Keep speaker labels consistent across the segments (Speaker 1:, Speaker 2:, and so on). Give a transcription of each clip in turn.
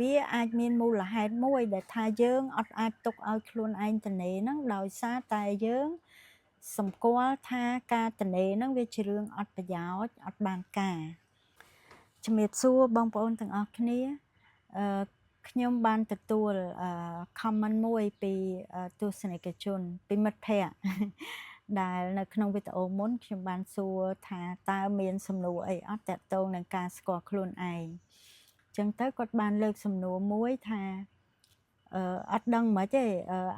Speaker 1: វាអាចមានមូលហេតុមួយដែលថាយើងអត់អាចទុកឲ្យខ្លួនឯងទំនេរហ្នឹងដោយសារតែយើងសម្គាល់ថាការទំនេរហ្នឹងវាជារឿងអត់ប្រយោជន៍អត់បានការជំរាបសួរបងប្អូនទាំងអស់គ្នាអឺខ្ញុំបានទទួលអឺ comment មួយពីទស្សនិកជនពីមិត្តភ័ក្តិដែលនៅក្នុងវីដេអូមុនខ្ញុំបានសួរថាតើមានសំណួរអីអត់តាក់ទងនឹងការស្គាល់ខ្លួនឯងចឹងទៅគាត់បានលើកសំណួរមួយថាអឺអត់ដឹងមិនទេ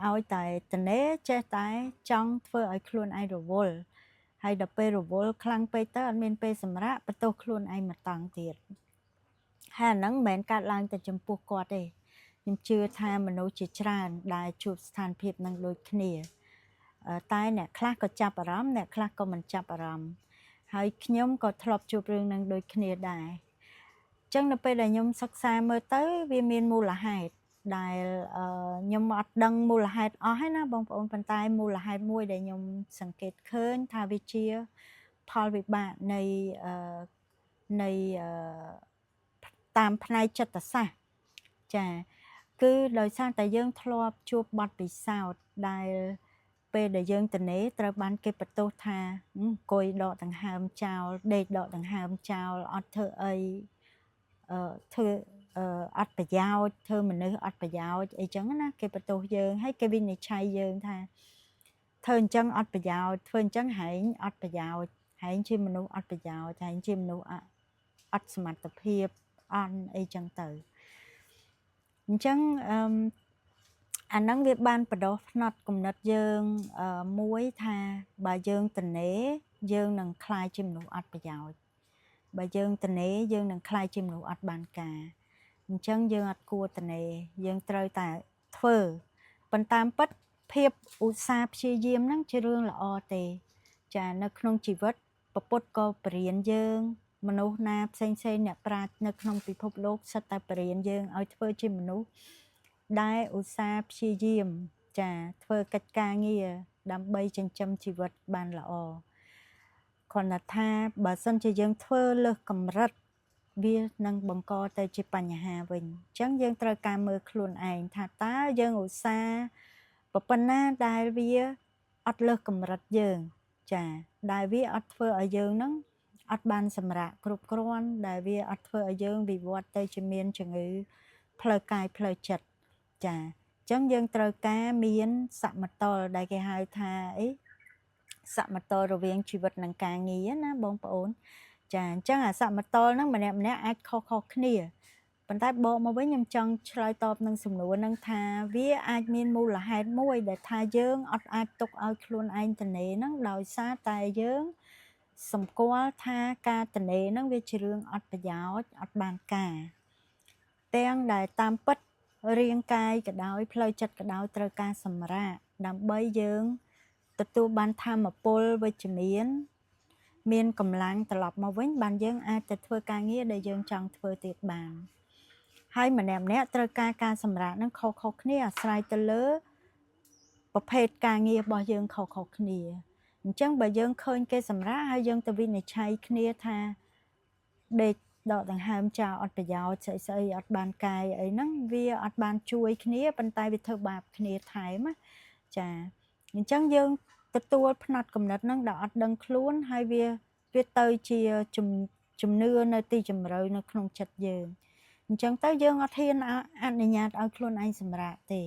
Speaker 1: ឲ្យតែទំនេរចេះតែចង់ធ្វើឲ្យខ្លួនឯងរវល់ហើយដល់ពេលរវល់ខ្លាំងពេកទៅអត់មានពេលសម្រាកបន្ទោសខ្លួនឯងមកតង់ទៀតហើយអាហ្នឹងមិនមែនកើតឡើងតែចំពោះគាត់ទេខ្ញុំជឿថាមនុស្សជាច្រើនដែលជួបស្ថានភាពនឹងដូចគ្នាតែអ្នកខ្លះក៏ចាប់អារម្មណ៍អ្នកខ្លះក៏មិនចាប់អារម្មណ៍ហើយខ្ញុំក៏ធ្លាប់ជួបរឿងនឹងដូចគ្នាដែរអញ្ចឹងនៅពេលដែលខ្ញុំសិក្សាមើលទៅវាមានមូលហេតុដែលខ្ញុំអត់ដឹងមូលហេតុអស់ទេណាបងប្អូនប៉ុន្តែមូលហេតុមួយដែលខ្ញុំសង្កេតឃើញថាវាជាផលវិបាកនៃនៃតាមផ្នែកចិត្តសាស្ត្រចាគឺដោយសារតែយើងធ្លាប់ជួបបទពិសោធន៍ដែលពេលដែលយើងទំនេរត្រូវបានគេបន្ទោសថាអង្គុយដកដង្ហើមចោលដេកដកដង្ហើមចោលអត់ធ្វើអីអឺធ្វើអត់ប្រយោជន៍ធ្វើមនុស្សអត់ប្រយោជន៍អីចឹងណាគេបន្ទោសយើងហើយគេវិនិច្ឆ័យយើងថាធ្វើអញ្ចឹងអត់ប្រយោជន៍ធ្វើអញ្ចឹងហែងអត់ប្រយោជន៍ហែងជាមនុស្សអត់ប្រយោជន៍ហែងជាមនុស្សអត់សមត្ថភាពអន់អីចឹងទៅអញ្ចឹងអឺអាហ្នឹងវាបានបដោះផ្នត់គំនិតយើងមួយថាបើយើងទំនេរយើងនឹងក្លាយជាមនុស្សអត់ប្រយោជន៍បើយើងទំនេរយើងនឹងក្លាយជាមនុស្សអត់បានការអញ្ចឹងយើងអត់គួរទំនេរយើងត្រូវតែធ្វើប៉ុន្តែតាមពិតភាពឧស្សាហ៍ព្យាយាមហ្នឹងជារឿងល្អទេ ចានៅក្នុងជីវិតព្រះពុទ្ធក៏បង្រៀនយើង មនុស្សណាផ្សេងផ្សេងអ្នកប្រាជ្ញនៅក្នុងពិភពលោកសុទ្ធតែបង្រៀនយើងឲ្យធ្វើជាមនុស្សដែលឧស្សាហ៍ព្យាយាមចាធ្វើកិច្ចការងារដើម្បីចិញ្ចឹមជីវិតបានល្អគ្រាន់តែថាបើសិនជាយើងធ្វើលើសកម្រិតវានឹងបង្កទៅជាបញ្ហាវិញអញ្ចឹងយើងត្រូវការមើលខ្លួនឯងថាតើយើងឧស្សាហ៍ប៉ុណ្ណាដែលវាអត់លើសកម្រិតយើងចាដែលវាអត់ធ្វើឲ្យយើងនឹងអត់បានសម្រាកគ្រប់គ្រាន់ដែលវាអត់ធ្វើឲ្យយើងវិវត្តទៅជាមានជំងឺផ្លូវកាយផ្លូវចិត្តចាអញ្ចឹងយើងត្រូវការមានសមតុល្យដែលគេហៅថាអីសមតុល្យរវាងជីវិតនិងការងារណាបងប្អូនចាអញ្ចឹងអាសមតុល្យហ្នឹងម្នាក់ម្នាក់អាចខុសៗគ្នាប៉ុន្តែបកមកវិញខ្ញុំចង់ឆ្លើយតបនឹងសំណួរហ្នឹងថាវាអាចមានមូលហេតុមួយដែលថាយើងអត់អាចទុកឲ្យខ្លួនឯងទំនេរហ្នឹងដោយសារតែយើងសម្គាល់ថាការទំនេរហ្នឹងវាជារឿងអត់ប្រយោជន៍អត់បានការទាំងដែលតាមពិតរាងកាយក៏ដោយផ្លូវចិត្តក៏ដោយត្រូវការសម្រាកដើម្បីយើងទទួលបានថាមពលវិជ្ជមានមានកម្លាំងត្រឡប់មកវិញបានយើងអាចទៅធ្វើការងារដែលយើងចង់ធ្វើទៀតបានហើយម្នាក់ម្នាក់ត្រូវការការសម្រាកនឹងខុសៗគ្នាអាស្រ័យទៅលើប្រភេទការងាររបស់យើងខុសៗគ្នាអញ្ចឹងបើយើងឃើញគេសម្រាកហើយយើងទៅវិនិច្ឆ័យគ្នាថាដេកដកដង្ហើមចោលអត់ប្រយោជន៍ស្អីស្អីអត់បានកាយអីហ្នឹងវាអត់បានជួយគ្នាប៉ុន្តែវាធ្វើបាបគ្នាថែមណាចាអញ្ចឹងយើងទទួលផ្នត់គំនិតហ្នឹងដែលអត់ដឹងខ្លួនហើយវាវាទៅជាជំនឿនៅទីជម្រៅនៅក្នុងចិត្តយើងអញ្ចឹងទៅយើងអត់ហ៊ានអនុញ្ញាតឲ្យខ្លួនឯងសម្រាកទេ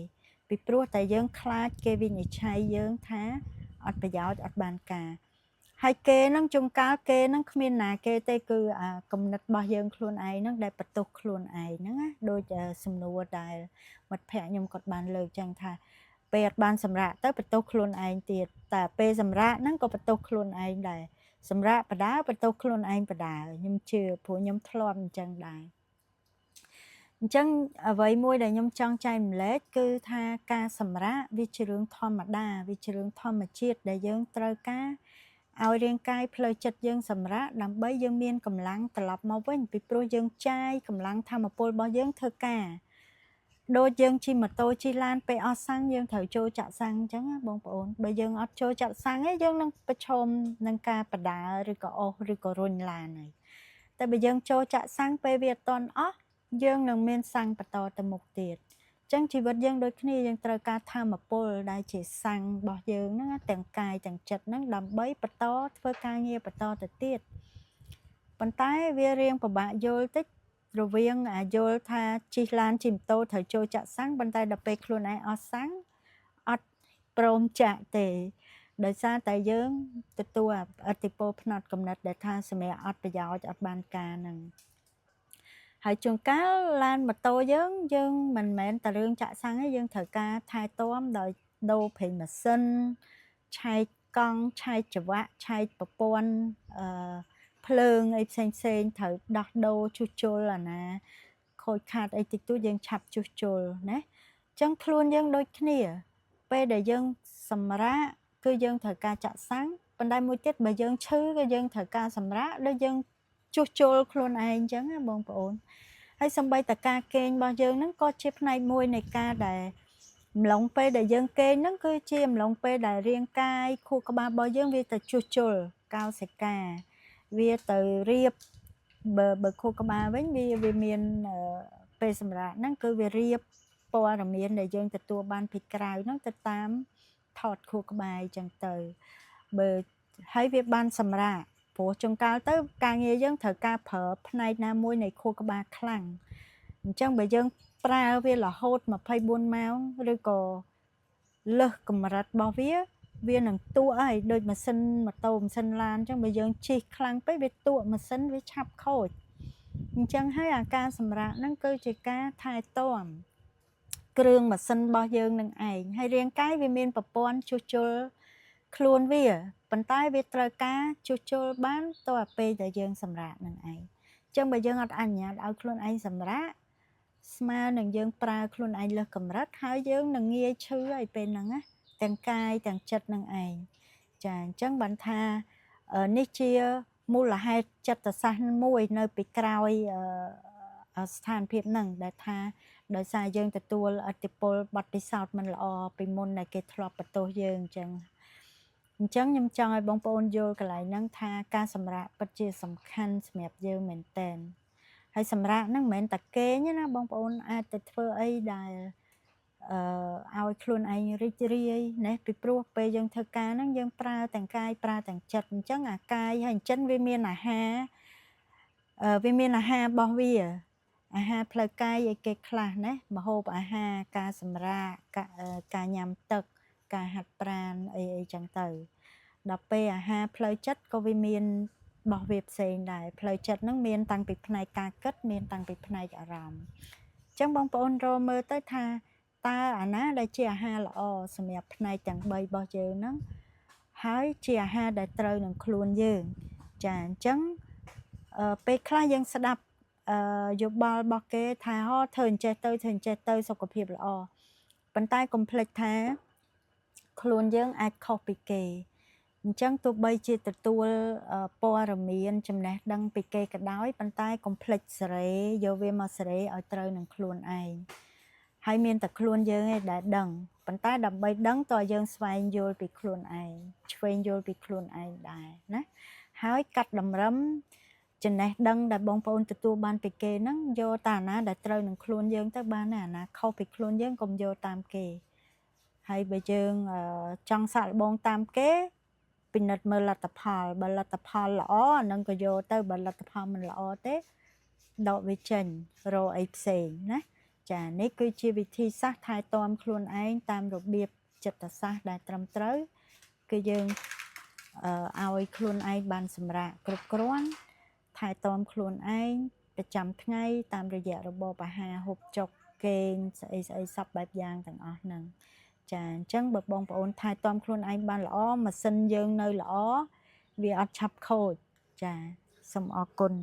Speaker 1: ពីព្រោះតែយើងខ្លាចគេវិនិច្ឆ័យយើងថាអត់ប្រយោជន៍អត់បានការហើយគេនឹងជួនកាលគេនឹងគ្មានណាគេទេគឺអាគំនិតរបស់យើងខ្លួនឯងហ្នឹងដែលបន្ទោសខ្លួនឯងហ្នឹងណាដូចសំណួរដែលមិត្តភ័ក្ដិខ្ញុំគាត់បានលើកចឹងថាពេលអត់បានសម្រាកទៅបន្ទោសខ្លួនឯងទៀតតែពេលសម្រាកហ្នឹងក៏បន្ទោសខ្លួនឯងដែរសម្រាកបដាបន្ទោសខ្លួនឯងបដាខ្ញុំជឿព្រោះខ្ញុំធ្លាប់អញ្ចឹងដែរអញ្ចឹងអ្វីមួយដែលខ្ញុំចង់ចែករំលែកគឺថាការសម្រាកវាជារឿងធម្មតាវាជារឿងធម្មជាតិដែលយើងត្រូវការឲ្យរាងកាយផ្លូវចិត្តយើងសម្រាកដើម្បីយើងមានកម្លាំងត្រឡប់មកវិញពីព្រោះយើងចាយកម្លាំងថាមពលរបស់យើងធ្វើការដូចយើងជិះម៉ូតូជិះឡានពេលអស់សាំងយើងត្រូវចូលចាក់សាំងអញ្ចឹងណាបងប្អូនបើយើងអត់ចូលចាក់សាំងទេយើងនឹងប្រឈមនឹងការប្រដើឬក៏អស់ឬក៏រុញឡានហើយតែបើយើងចូលចាក់សាំងពេលវាអត់ទាន់អស់ យើងនឹងមានសាំងបន្តទៅមុខទៀតអញ្ចឹងជីវិតយើងដូចគ្នាយើងត្រូវការធម៌ពលដែលជាសាំងរបស់យើងហ្នឹងទាំងកាយទាំងចិត្តហ្នឹងដើម្បីបន្តធ្វើការងារបន្តទៅទៀតប៉ុន្តែវារៀងពិបាកយល់តិចរវាងអាយល់ថាជិះឡានជិះម៉ូតូត្រូវចូលចាក់សាំងប៉ុន្តែដល់ពេលខ្លួនឯងអស់សាំងអត់ព្រមចាក់ទេដោយសារតែយើងទទួលឥទ្ធិពលផ្នត់កំណត់ដែលថាសម្រាប់អត់ប្រយោជន៍អត់បានការហ្នឹងហើយជួនកាលឡានម៉ូតូយើងយើងមិនមែនតែរឿងចាក់សាំងទេយើងត្រូវការថែទាំដោយដូរប្រេងម៉ាស៊ីនឆែកកង់ឆែកច្រវាក់ឆែកប្រព័ន្ធអឺភ្លើងអីផ្សេងផ្សេងត្រូវដោះដូរជួសជុលអាណាខូចខាតអីតិចតួចយើងឆាប់ជួសជុលណាអញ្ចឹងខ្លួនយើងដូចគ្នាពេលដែលយើងសម្រាកគឺយើងត្រូវការចាក់សាំងប៉ុន្តែមួយទៀតបើយើងឈឺក៏យើងត្រូវការសម្រាកដូចយើងជួសជុលខ្លួនឯងអញ្ចឹងណាបងប្អូនហើយសំបីតការគេងរបស់យើងហ្នឹងក៏ជាផ្នែកមួយនៃការដែលអំឡុងពេលដែលយើងគេងហ្នឹងគឺជាអំឡុងពេលដែលរាងកាយខួរក្បាលរបស់យើងវាទៅជួសជុលកោសិកាវាទៅរៀបបើខួរក្បាលវិញវាមានពេលសម្រាកហ្នឹងគឺវារៀបព័ត៌មានដែលយើងទទួលបានពីក្រៅហ្នឹងទៅតាមថតខួរក្បាលអញ្ចឹងទៅបើហើយវាបានសម្រាកព្រោះជួនកាលទៅការងារយើងត្រូវការប្រើផ្នែកណាមួយនៃខួរក្បាលខ្លាំងអញ្ចឹងបើយើងប្រើវារហូត24ម៉ោងឬក៏លើសកម្រិតរបស់វាវានឹងតួហើយដូចម៉ាស៊ីនម៉ូតូម៉ាស៊ីនឡានអញ្ចឹងបើយើងជិះខ្លាំងពេកវាតួម៉ាស៊ីនវាឆាប់ខូចអញ្ចឹងហើយអាការសម្រាកហ្នឹងគឺជាការថែទាំគ្រឿងម៉ាស៊ីនរបស់យើងនឹងឯងហើយរាងកាយវាមានប្រព័ន្ធជួសជុលខ្លួនវាប៉ុន្តែវាត្រូវការជួសជុលបានតើពេលដែលយើងសម្រាកនឹងឯងអញ្ចឹងបើយើងអត់អនុញ្ញាតឲ្យខ្លួនឯងសម្រាកស្មើនឹងយើងប្រើខ្លួនឯងលើសកម្រិតហើយយើងនឹងងាយឈឺហើយពេលហ្នឹងណាទាំងកាយទាំងចិត្តនឹងឯងចាអញ្ចឹងបានថានេះជាមូលហេតុចិត្តសាស្ត្រមួយនៅពីក្រោយស្ថានភាពហ្នឹងដែលថាដោយសារយើងទទួលឥទ្ធិពលបទពិសោធន៍មិនល្អពីមុនដែលគេធ្លាប់បន្ទោសយើងអញ្ចឹងអញ្ចឹងខ្ញុំចង់ឲ្យបងប្អូនយល់កន្លែងហ្នឹងថាការសម្រាកពិតជាសំខាន់សម្រាប់យើងមែនតើហើយសម្រាកហ្នឹងមិនមែនតែគេងទេណាបងប្អូនអាចទៅធ្វើអីដែលឲ្យខ្លួនឯងរីករាយណាពីព្រោះពេលយើងធ្វើការហ្នឹងយើងប្រើទាំងកាយប្រើទាំងចិត្តអញ្ចឹងអាកាយហើយអញ្ចឹងវាមានអាហារវាមានអាហាររបស់វាអាហារផ្លូវកាយអីគេខ្លះណាម្ហូបអាហារការសម្រាកការញ៉ាំទឹកការហាត់ប្រាណអីអីចឹងទៅដល់ពេលអាហារផ្លូវចិត្តក៏វាមានរបស់វាផ្សេងដែរផ្លូវចិត្តហ្នឹងមានតាំងពីផ្នែកការគិតមានតាំងពីផ្នែកអារម្មណ៍អញ្ចឹងបងប្អូនរកមើលទៅថាតើអាណាដែលជាអាហារល្អសម្រាប់ផ្នែកទាំង3របស់យើងហ្នឹងហើយជាអាហារដែលត្រូវនឹងខ្លួនយើងចាអញ្ចឹងពេលខ្លះយើងស្ដាប់យោបល់របស់គេថាហោធ្វើអញ្ចេះទៅធ្វើអញ្ចេះទៅសុខភាពល្អប៉ុន្តែកុំភ្លេចថាខ្លួនយើងអាចខុសពីគេអញ្ចឹងទោះបីជាទទួលព័ត៌មានចំណេះដឹងពីគេក៏ដោយប៉ុន្តែកុំភ្លេចសេរីយកវាមកសេរីឲ្យត្រូវនឹងខ្លួនឯងហើយមានតែខ្លួនយើងឯងដែលដឹងប៉ុន្តែដើម្បីដឹងតើយើងស្វែងយល់ពីខ្លួនឯងឆ្វេងយល់ពីខ្លួនឯងដែរណាហើយកាត់តម្រឹមចំណេះដឹងដែលបងប្អូនទទួលបានពីគេហ្នឹងយកតាណាដែលត្រូវនឹងខ្លួនយើងទៅបានណាអាណាខុសពីខ្លួនយើងកុំយកតាមគេហើយបើយើងចង់សាកល្បងតាមគេពិនិត្យមើលលទ្ធផលបើលទ្ធផលល្អអានឹងក៏យកទៅបើលទ្ធផលមិនល្អទេដកវាចេញរកអីផ្សេងណាចានេះគឺជាវិធីសាស្ត្រថែទាំខ្លួនឯងតាមរបៀបចិត្តសាស្ត្រដែលត្រឹមត្រូវគឺយើងឲ្យខ្លួនឯងបានសម្រាកគ្រប់គ្រាន់ថែទាំខ្លួនឯងប្រចាំថ្ងៃតាមរយៈរបបអាហារហូបចុកគេងស្អីស្អីសពបែបយ៉ាងទាំងអស់ហ្នឹងចាអញ្ចឹងបើបងប្អូនថែទាំខ្លួនឯងបានល្អម៉ាស៊ីនយើងនៅល្អវាអត់ឆាប់ខូចចាសូមអរគុណ។